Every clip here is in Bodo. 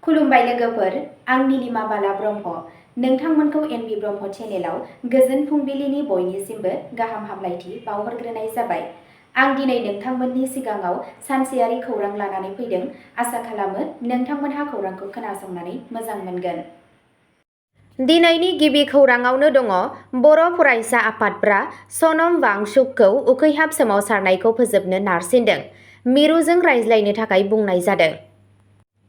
खुलुमबाय लोगोफोर, आं नीलिमा बाला ब्रह्म। नोंथांमोनखौ एनबि ब्रह्म चेनेलाव गोजोन फुंबिलिनि बयनिसिमबो गाहाम हामलायथि बावहरग्रोनाय जाबाय। आं दिनै नोंथांमोननि सिगाङाव सानसेयारि खौरां लानानै फैदों। आसा खालामो नोंथांमोनहा खौरांखौ खोनासंनानै मोजां मोनगोन। दिनैनि गिबि खौराङावनो दङ बर' फरायसा आफादफ्रा सनम वांचुकखौ उखैहाब सोमावसारनायखौ फोजोबनो नारसिनदों। मिरुजों रायज्लायनो थाखाय बुंनाय जादों।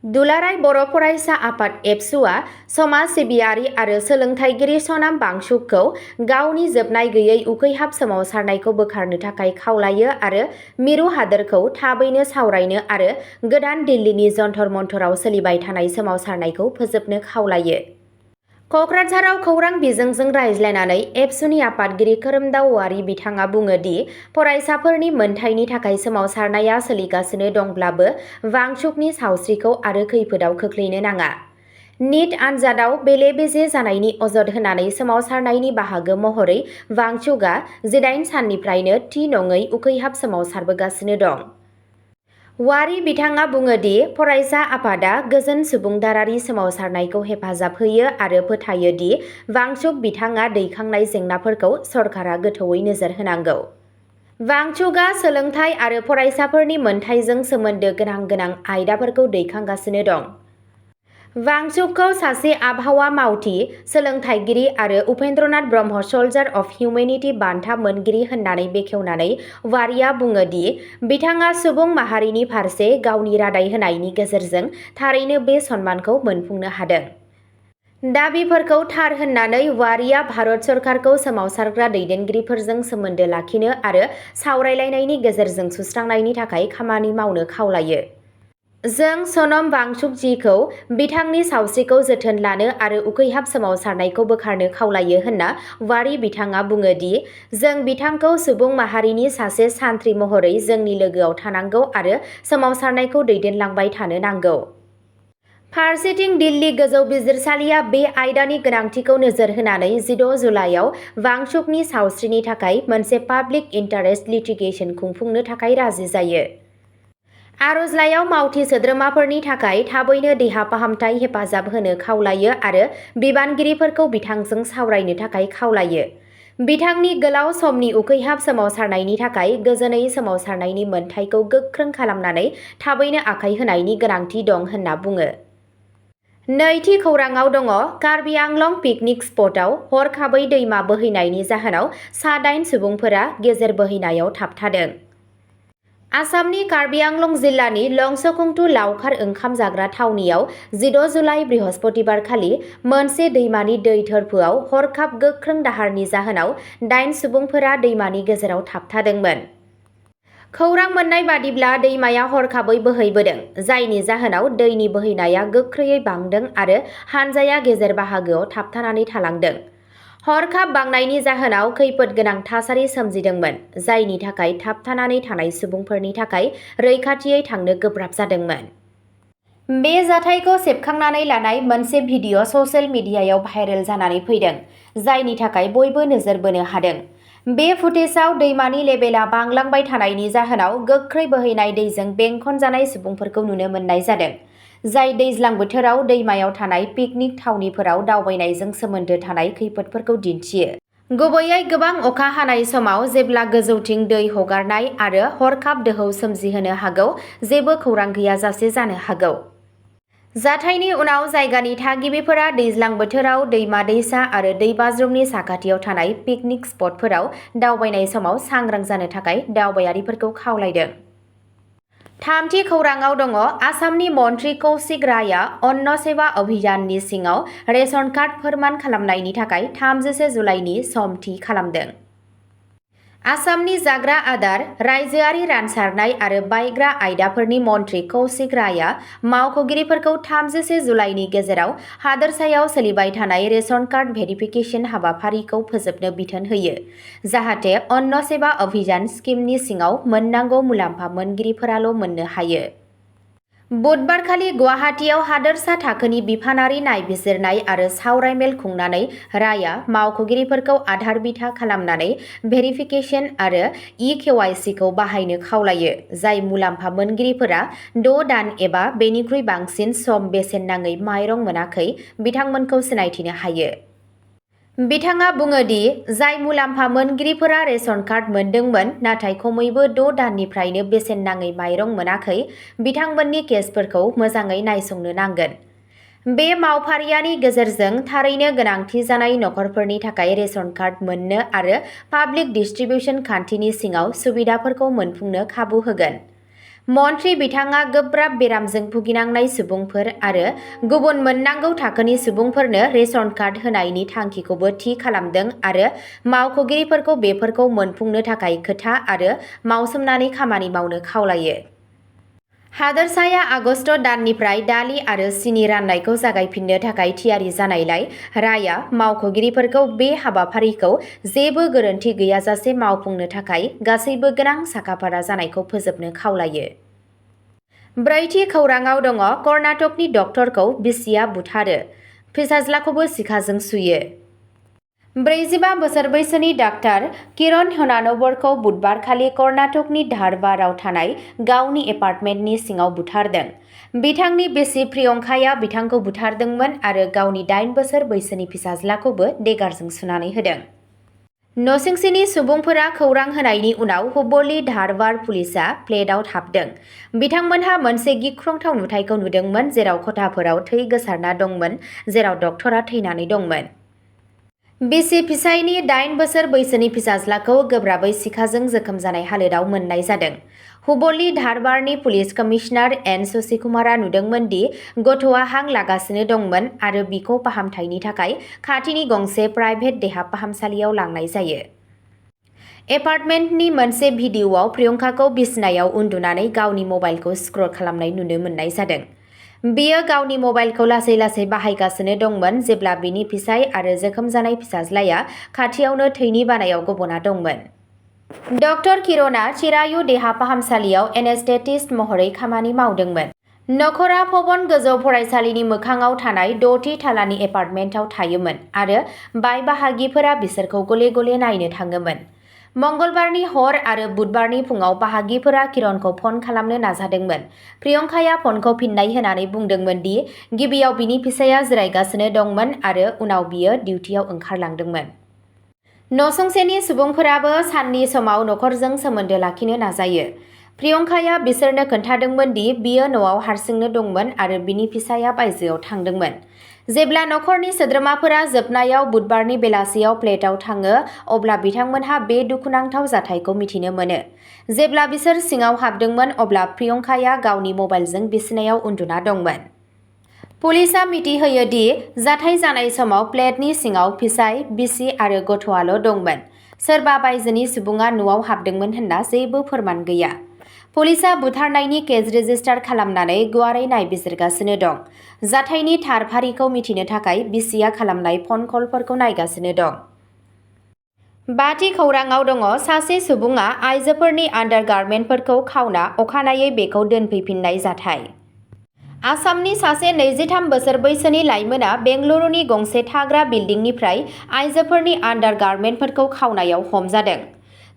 दुलाराय बर' फरायसा आफाद एबसुआ समाज सिबियारि आरो सोलोंथाइगिरि सनाम वांचुकखौ गावनि जोबनाय गैयै उखैहाब सोमावसारनायखौ बोखारनो थाखाय खावलायो आरो मिरु हादोरखौ थाबैनो सावरायनो आरो गोदान दिल्लीनि जन्तर मन्तराव सोलिबाय थानाय सोमावसारनायखौ फोजोबनो खावलायो। क'क्राझाराव खौरां बिजोंजों रायज्लायनानै एबसुनि आफादगिरि खोरोमदाव औवारी बिथाङा बुङो दि फरायसाफोरनि मोनथायनि थाखाय सोमावसारनाया सोलिगासिनो दंब्लाबो वांचुकनि सावस्रिखौ आरो खैफोदाव खोख्लैनो नाङा। निट आनजादाव बेले-बेजे जानायनि अजद होनानै सोमावसारनायनि बाहागो महरै वांचुकआ 18 साननिफ्रायनो थि नङै उखैहाब सोमावसारबोगासिनो दं। औवारी बिथाङा बुङो दि फरायसा आफादआ गोजोन सुबुंदारारि सोमावसारनायखौ हेफाजाब होयो आरो फोथायो दि वांचुक बिथाङा दैखांनाय जेंनाफोरखौ सरकारा गोथौयै नोजोर होनांगौ। वांचुकआ सोलोंथाइ आरो फरायसाफोरनि मोनथायजों सोमोन्दो गोनां आयदाफोरखौ दैखांगासिनो दं। वांचुकखौ सासे आबहावा मावथि, सोलोंथाइगिरि आरो उपेन्द्रनाथ ब्रह्म सल्जार अफ हिउमेनिटि बान्था मोनगिरि होननानै बेखेवनानै औवारीआ बुङो दि बिथाङा सुबुं माहारिनि फारसे गावनि रादाय होनायनि गेजेरजों थारैनो बे सनमानखौ मोनफुंनो हादों। दाबिफोरखौ थार होननानै औवारीआ भारत सरकारखौ सोमावसारग्रा दैदेनगिरिफोरजों सोमोन्दो लाखिनो आरो सावरायलायनायनि गेजेरजों सुस्रांनायनि थाखाय खामानि मावनो खावलायो। जों सनम वांचुकजीखौ बिथांनि सावस्रिखौ जोथोन लानो आरो उखैहाब सोमावसारनायखौ बोखारनो खावलायो होनना औवारी बिथाङा बुङो दि जों बिथांखौ सुबुं माहारिनि सासे सान्थ्रि महरै जोंनि लोगोआव थानांगौ आरो सोमावसारनायखौ दैदेनलांबाय थानो नांगौ। फारसेथिं दिल्ली गोजौ बिजिरसालिया बे आयदानि गोनांथिखौ नोजोर होनानै 16 जुलाइआव वांचुकनि सावस्रिनि थाखाय मोनसे पाब्लिक इन्टारेस्ट लिटिगेशन खुंफुंनो थाखाय राजि जायो। आर'जलाइयाव मावथि सोद्रोमाफोरनि थाखाय थाबैनो देहा फाहामथाय हेफाजाब होनो खावलायो आरो बिबानगिरिफोरखौ बिथांजों सावरायनो थाखाय खावलायो। बिथांनि गोलाव समनि उखैहाब सोमावसारनायनि थाखाय गोजोनै सोमावसारनायनि मोनथायखौ गोख्रों खालामनानै थाबैनो आखाय होनायनि गोनांथि दं होनना बुङो। नैथि खौराङाव दङ कार्बि आंलं पिकनिक स्पटआव हरखाबै दैमा बोहैनायनि जाहोनाव सा 8 सुबुंफोरा गेजेर बोहैनायाव थाबथादों। आसामनि कार्बि आंलं जिल्लानि लंसकुंटु लावखार ओंखाम जाग्रा थावनियाव 16 जुलाइ बृहस्पतिबारखालि मोनसे दैमानि दै थोरफोआव हरखाब गोख्रों दाहारनि जाहोनाव 8 सुबुंफोरा दैमानि गेजेराव थाबथादोंमोन। खौरां मोननाय बादिब्ला दैमाया हरखाबै बोहैबोदों, जायनि जाहोनाव दैनि बोहैनाया गोख्रैयै बांदों आरो हानजाया गेजेर बाहागोआव थाबथानानै थालांदों। हरखाब बांनायनि जाहोनाव खैफोद गोनां थासारि सोमजिदोंमोन, जायनि थाखाय थाबथानानै थानाय सुबुंफोरनि थाखाय रैखाथियै थांनो गोब्राब जादोंमोन। बे जाथायखौ सेबखांनानै लानाय मोनसे भिडिअ' ससियेल मिडियायाव भाइरेल जानानै फैदों, जायनि थाखाय बयबो नोजोर बोनो हादों। बे फुटेजआव दैमानि लेभेलआ बांलांबाय थानायनि जाहोनाव गोख्रै बोहैनाय दैजों बेंखनजानाय सुबुंफोरखौ नुनो मोननाय जादों, जाय दैज्लां बोथोराव दैमायाव थानाय पिकनिक थावनिफोराव दावबायनायजों सोमोन्दो थानाय खैफोदफोरखौ दिन्थियो। गुबैयै गोबां अखा हानाय समाव जेब्ला गोजौथिं दै हगारनाय आरो हरखाब दोहौ सोमजिहोनो हागौ, जेबो खौरां गैयाजासे जानो हागौ। जाथायनि उनाव जायगानि थागिबिफोरा दैज्लां बोथोराव दैमा-दैसा आरो दैबाज्रुमनि साखाथियाव थानाय पिकनिक स्पटफोराव दावबायनाय समाव सांग्रां जानो थाखाय दावबायारिफोरखौ खावलायदों। थामथि खौराङाव दङ आसामनि मन्थ्रि कौशिक रायआ अन्न सेवा अभियाननि सिङाव रेशन कार्ड फोरमान खालामनायनि थाखाय 31 जुलाइनि सम थि खालामदों। आसामनि जाग्रा आदार, रायजोआरि रानसारनाय आरो बायग्रा आयदाफोरनि मन्थ्रि कौशिक रायआ मावख'गिरिफोरखौ 31 जुलाइनि गेजेराव हादोरसायाव सोलिबाय थानाय रेशन कार्ड भेरिफिकेसन हाबाफारिखौ फोजोबनो बिथोन होयो, जाहाथे अन्न सेवा अभियान स्किमनि सिङाव मोननांगौ मुलाम्फा मोनगिरिफोराल' मोननो हायो। बुधबारखालि गुवाहाटीआव हादोरसा थाखोनि बिफानारि नायबिजिरनाय आरो सावरायमेल खुंनानै राया मावख'गिरिफोरखौ आधार बिथा खालामनानै भेरिफिकेसन आरो KYCखौ बाहायनो खावलायो, जाय मुलाम्फा मोनगिरिफोरा 6 दान एबा बेनिख्रुइ बांसिन सम बेसेन नाङै माइरं मोनाखै बिथांमोनखौ सिनायथिनो हायो। बिथाङा बुङो दि जाय मुलाम्फा मोनगिरिफोरा रेशन कार्ड मोनदोंमोन नाथाय खमैबो 6 दाननिफ्रायनो बेसेन नाङै माइरं मोनाखै, बिथांमोननि केसफोरखौ मोजाङै नायसंनो नांगोन। बे मावफारियानि गेजेरजों थारैनो गोनांथि जानाय नखरफोरनि थाखाय रेशन कार्ड मोननो आरो पाब्लिक डिस्ट्रिबिउसन खान्थिनि सिङाव सुबिदाफोरखौ मोनफुंनो खाबु होगोन। मन्थ्रि बिथाङा गोब्राब बेरामजों भुगिनांनाय सुबुंफोर आरो गुबुन मोननांगौ थाखोनि सुबुंफोरनो रेशन कार्ड होनायनि थांखिखौबो थि खालामदों आरो मावख'गिरिफोरखौ बेफोरखौ मोनफुंनो थाखाय खोथा आरो मावसोमनानै खामानि मावनो खावलायो। हादोरसाया आगस्त दाननिफ्राय दालि आरो सिनि राननायखौ जागायफिननो थाखाय थियारि जानायलाय राया मावख'गिरिफोरखौ बे हाबाफारिखौ जेबो गोरोन्थि गैयाजासे मावफुंनो थाखाय गासैबो गोनां साखाफारा जानायखौ फोजोबनो खावलायो। ब्रैथि खौराङाव दङ कर्नाटकनि डक्टरखौ बिसिया बुथारो, फिसाज्लाखौबो सिखाजों सुयो। 45 बोसोर बैसोनि डाक्टार किरण हनानबरखौ बुधबारखालि कर्नाटकनि धारवाड़आव थानाय गावनि एपार्टमेन्टनि सिङाव बुथारदों। बिथांनि बिसि प्रियंकाया बिथांखौ बुथारदोंमोन आरो गावनि 8 बोसोर बैसोनि फिसाज्लाखौबो देगारजों सुनानै होदों। नसुंसेनि सुबुंफोरा खौरां होनायनि उनाव हुबली धारवाड़ पुलिसआ फ्लेटआव हाबदों। बिथांमोनहा मोनसे गिख्रंथाव नुथायखौ नुदोंमोन जेराव खथाफोराव थै गोसारना दंमोन, जेराव डक्टरा थैनानै दंमोन। बिसि फिसायनि 8 बोसोर बैसोनि फिसाज्लाखौ गोब्राबै सिखाजों जोखोम जानाय हालोदाव मोननाय जादों। हुबली धारवाड़नि पुलिस कमिशनार एन शशिकुमारआ नुदोंमोन दि गथ'आ हां लागासिनो दंमोन आरो बिखौ फाहामथायनि थाखाय खाथिनि गंसे प्राइभेट देहा फाहामसालियाव लांनाय जायो। एपार्टमेन्टनि मोनसे भिडिअ'आव प्रियंकाखौ बिसनायाव उन्दुनानै गावनि मबाइलखौ स्क्रल खालामनाय नुनो मोननाय जादों। बियो गावनि मबाइलखौ लासै-लासै बाहायगासिनो दंमोन जेब्ला बिनि फिसाय आरो जोखोम जानाय फिसाज्लाया खाथियावनो थैनि बानायाव गब'ना दंमोन। डक्टर किरणआ चिरायु देहा फाहामसालियाव एनेस्थेटिस्ट महरै खामानि मावदोंमोन। नखरा भवन गोजौ फरायसालिनि मोखाङाव थानाय 6थि थालानि एपार्टमेन्टआव थायोमोन आरो बाय बाहागिफोरा बिसोरखौ गले-गले नायनो थाङोमोन। मंगलबारनि हर आरो बुधबारनि फुंआव बाहागिफोरा किरणखौ फन खालामनो नाजादोंमोन। प्रियंकाया फनखौ फिननाय होनानै बुंदोंमोन दि गिबियाव बिनि फिसायआ जिरायगासिनो दंमोन आरो उनाव बियो डिउटियाव ओंखारलांदोंमोन। नसुंसेनि सुबुंफोराबो साननि समाव नखरजों सोमोन्दो लाखिनो नाजायो। प्रियंकाया बिसोरनो खोन्थादोंमोन दि बियो न'आव हारसिंनो दंमोन आरो बिनि फिसायआ बायजोआव थांदोंमोन। जेब्ला नखरनि सोद्रोमाफोरा जोबनायाव बुधबारनि बेलासियाव फ्लेटआव थाङो, अब्ला बिथांमोनहा बे दुखुनांथाव जाथायखौ मिथिनो मोनो। जेब्ला बिसोर सिङाव हाबदोंमोन अब्ला प्रियंकाया गावनि मबाइलजों बिसनायाव उन्दुना दंमोन। पुलिसआ मिथिहोयो दि जाथाय जानाय समाव फ्लेटनि सिङाव फिसाय, बिसि आरो गथ'आल' दंमोन। सोरबा बायजोनि सुबुङा न'आव हाबदोंमोन होनना जेबो फोरमान गैया। पुलिसआ बुथारनायनि केस रेजिस्टार खालामनानै गुवारै नायबिजिरगासिनो दं। जाथायनि थार फारिखौ मिथिनो थाखाय बिसिया खालामनाय फन कलफोरखौ नायगासिनो दं। 5थि खौराङाव दङ सासे सुबुङा आइजोफोरनि आन्डारगारमेन्टफोरखौ खावना अखानायै बेखौ दोनफैफिननाय जाथाय। आसामनि सासे 23 बोसोर बैसोनि लाइमोना बेंगलुरुनि गंसे थाग्रा बिल्डिंनिफ्राय आइजोफोरनि आन्डारगारमेन्टफोरखौ खावनायाव हमजादों।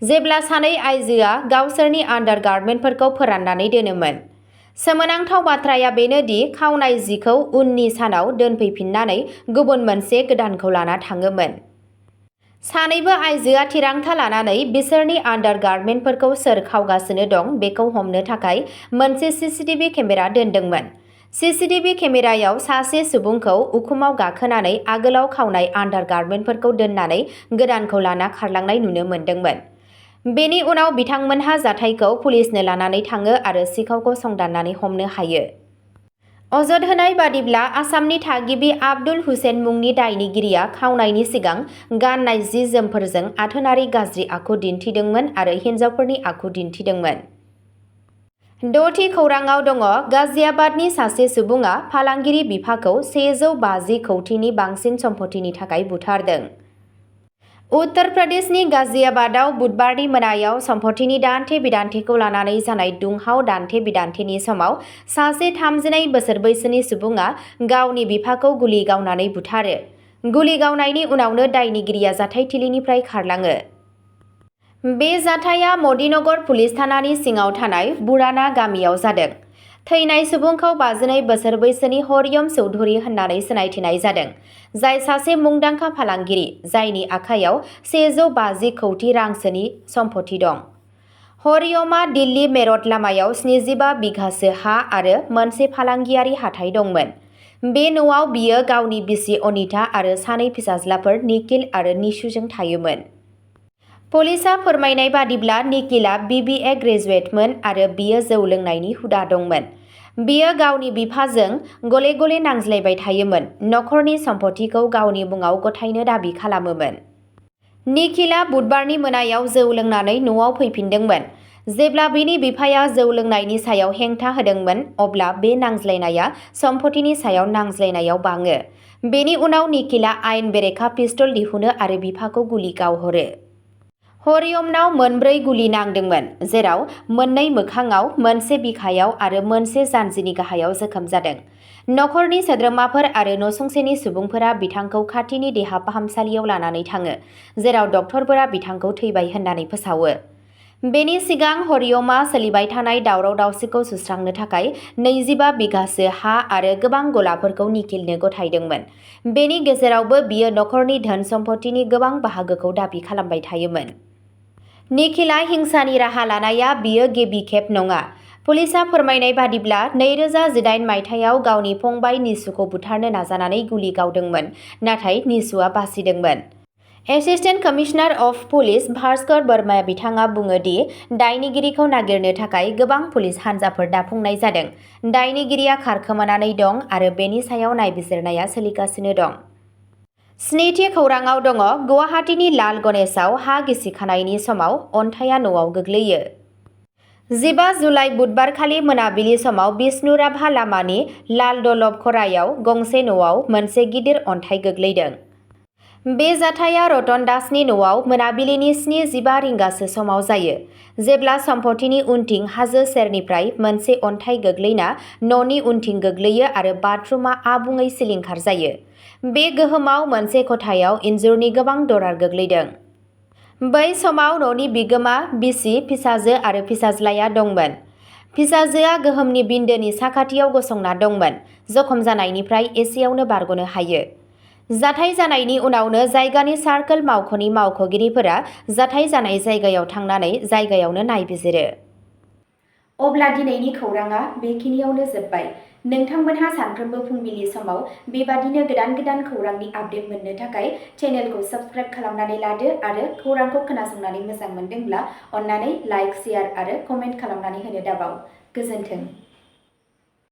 जेब्ला सानै आइजोआ गावसोरनि आन्डारगारमेन्टफोरखौ फोराननानै दोनोमोन। सोमोनांथाव बाथ्राया बेनो दि खावनाय जिखौ उननि सानाव दोनफैफिननानै गुबुन मोनसे गोदानखौ लाना थाङोमोन। सानैबो आइजोआ थिरांथा लानानै बिसोरनि आन्डारगारमेन्टफोरखौ सोर खावगासिनो दं बेखौ हमनो थाखाय मोनसे सीसीटीवी केमेरा दोनदोंमोन। सीसीटीवी केमेरायाव सासे सुबुंखौ उखुमाव गाखोनानै आगोलाव खावनाय आन्डारगारमेन्टफोरखौ दोननानै गोदानखौ लाना खारलांनाय नुनो मोन्दोंमोन। बेनि उनाव बिथांमोनहा जाथायखौ पुलिसनो लानानै थाङो आरो सिखावखौ संदाननानै हमनो हायो। अजद होनाय बादिब्ला आसामनि थागिबि आब्दुल हुसेन मुंनि दायनिगिरिया खावनायनि सिगां गाननाय जि-जोमफोरजों आथोनारि गाज्रि आखु दिन्थिदोंमोन आरो हिन्जावफोरनि आखु दिन्थिदोंमोन। 6थि खौराङाव दङ गाजियाबादनि सासे सुबुङा फालांगिरि बिफाखौ 150 कौटिनि बांसिन सम्पथिनि थाखाय बुथारदों। उत्तर प्रदेशनि गाजियाबादआव बुधबारनि मोनायाव सम्पतिनि दान्थे बिदान्थेखौ लानानै जानाय दुंहाव दान्थे बिदान्थेनि समाव सासे 32 बोसोर बैसोनि सुबुङा गावनि बिफाखौ गुलि गावनानै बुथारो। गुलि गावनायनि उनावनो दायनिगिरिया जाथायथिलिनिफ्राय खारलाङो। बे जाथाया मदिनगर पुलिस थानानि सिङाव थानाय बुराना गामियाव जादों। थैनाय सुबुंखौ 52 बोसोर बैसोनि हरियम चौधुरी होननानै सिनायथिनाय जादों, जाय सासे मुंदांखा फालांगिरि जायनि आखायाव 150 कौटि रांसोनि सम्पति दं। हरियमआ दिल्ली मेरठ लामायाव 75 बिघासो हा आरो मोनसे फालांगियारि हाथाइ दंमोन। बे न'आव बियो गावनि बिसि अनिता आरो सानै फिसाज्लाफोर निखिल आरो निशुजों थायोमोन। पुलिसआ फोरमायनाय बादिब्ला निखिलआ BBA ग्रेजुवेटमोन आरो बियो जौ लोंनायनि हुदा दंमोन। बियो गावनि बिफाजों गले गले नांज्लायबाय थायोमोन, नखरनि सम्पतिखौ गावनि मुङाव गथायनो दाबि खालामोमोन। निखिलआ बुधबारनि मोनायाव जौ लोंनानै न'आव फैफिनदोंमोन। जेब्ला बिनि बिफाया जौ लोंनायनि सायाव हेंथा होदोंमोन, अब्ला बे नांज्लायनाया सम्पतिनि सायाव नांज्लायनायाव बाङो। बेनि उनाव निखिलआ आयेन बेरेखा पिस्तल दिहुनो आरो बिफाखौ गुलि गावहरो। हरियमनाव 4 गुलि नांदोंमोन, जेराव 2 मोखाङाव, मोनसे बिखायाव आरो मोनसे जानजिनि गाहायाव जोखोम जादों। नखरनि सोद्रोमाफोर आरो नसुंसेनि सुबुंफोरा बिथांखौ खाथिनि देहा फाहामसालियाव लानानै थाङो, जेराव डक्टरफोरा बिथांखौ थैबाय होननानै फोसावो। बेनि सिगां हरियमआ सोलिबाय थानाय दावराव-दावसिखौ सुस्रांनो थाखाय 25 बिघासो हा आरो गोबां गलाफोरखौ निखिलनो गथायदोंमोन। बेनि गेजेरावबो बियो नखरनि धोन सम्पतिनि गोबां बाहागोखौ दाबि खालामबाय थायोमोन। निखिलआ हिंसानि राहा लानाया बियो गिबि खेब नङा। पुलिसआ फोरमायनाय बादिब्ला 2018 मायथाइयाव गावनि फंबाय निशुखौ बुथारनो नाजानानै गुलि गावदोंमोन, नाथाय निशुआ बासिदोंमोन। Assistant commissioner of police Bhaskar वर्माया बिथाङा बुङो दि दायनिगिरिखौ नागिरनो थाखाय गोबां पुलिस हानजाफोर दाफुंनाय जादों। दायनिगिरिया खारखोमानानै दं आरो बेनि सायाव नायबिजिरनाया सोलिगासिनो दं। स्निथि खौराङाव दङ गुवाहाटीनि लाल गणेशआव हा गिसिखानायनि समाव अन्थाइया न'आव गोग्लैयो। 15 जुलाइ बुधबारखालि मोनाबिलि समाव बिष्णुराभा लामानि लालदलबखरायाव गंसे न'आव मोनसे गिदिर अन्थाइ गोग्लैदों। बे जाथाया रतन दासनि न'आव मोनाबिलिनि 7:15 रिंगासो समाव जायो, जेब्ला सम्पतिनि उनथिं हाजो सेरनिफ्राय मोनसे अन्थाइ गोग्लैना न'नि उनथिं गोग्लैयो आरो बाथरुमआ आबुङै सिलिंखार जायो। बे गोहोमाव मोनसे खथायाव इन्जुरनि गोबां दरार गोग्लैदों। बै समाव न'नि बिगोमा, बिसि, फिसाजो आरो फिसाज्लाया दंमोन। फिसाजोआ गोहोमनि बिन्दोनि साखाथियाव गसंना दंमोन, जखम जानायनिफ्राय एसेयावनो बारग'नो हायो। जाथाय जानायनि उनावनो जायगानि सार्कोल मावख'नि मावख'गिरिफोरा जाथाय जानाय जायगायाव थांनानै जायगायावनो नायबिजिरो। अब्ला दिनैनि खौराङा बेखिनियावनो जोबबाय। नोंथांमोनहा सानफ्रोमबो फुंबिलि समाव बेबादिनो गोदान खौरांनि आपडेट मोननो थाखाय चेनेलखौ साबस्क्राइब खालामनानै लादो आरो खौरांखौ खोनासंनानै मोजां मोनदोंब्ला अन्नानै लाइक, शेयार आरो कमेन्ट खालामनानै होनो दाबाव। गोजोन्थों।